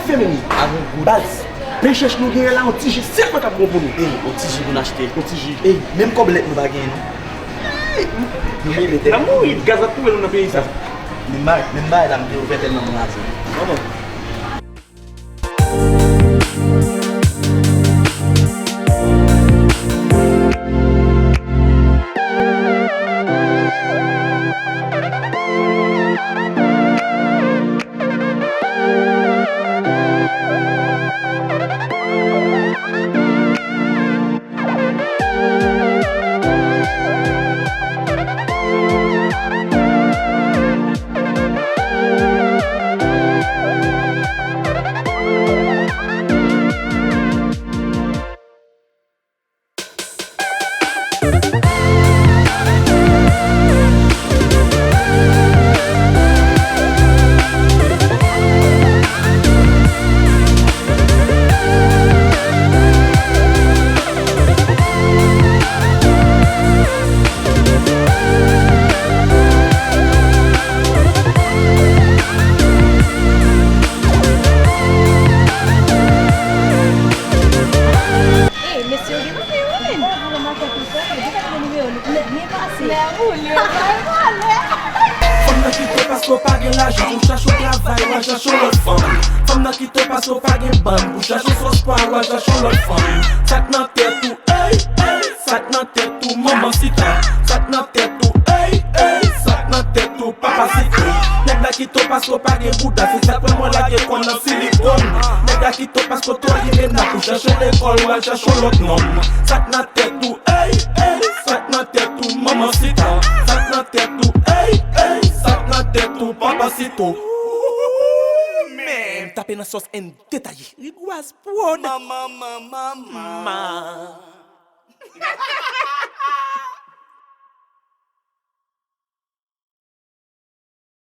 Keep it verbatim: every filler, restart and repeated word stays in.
Fè menm. Avèk goud. Baz, pen chèch nou genyen la, yon ti ji sèlman k ap bon pou nou. Ey, yon ti ji pou n achte. Yon ti ji. Ey, menm kòb lèt nou pa genyen, non. Ey, nou mele tèt. N ap mouri, gaz ap touye nou nan peyi sa. Menm bagay, menm bagay la, m te ouvè tèlman m raze. Manman. Ey, mesye yo gen mari yo, men. Ou wè matant ou fè, yo deja gen nimewo nou, kounye a byen pase. Lè ou lè, bay vòlè. Fanm nan kite w paske w pa gen lajan, ou chache yon travay, w al chache yon lòt fanm. Fanm nan kite w paske w pa gen bann, ou chache yon sòs pwa, w al chache yon lòt fanm. Sa k nan tèt ou, ey, ey, sa k nan tèt ou, manman sita. Sa k nan tèt ou, ey, ey, sa k nan tèt ou, papa sita. Nèg la kite w paske w pa gen bouda, se sa k fè mwen lage kò nan silikòn. Nèg la kite w paske w twò limena pou chache lekòl, w al chache yon lòt nonm. Sa k nan tèt ou, ey, ey, sa k nan tèt ou, manman sita. Sa k nan tèt ou, ey, ey, sa k nan tèt ou, papa sita. Men, tape nan sòs and detaye. Rigwaz pwod. Manman, manman, manman.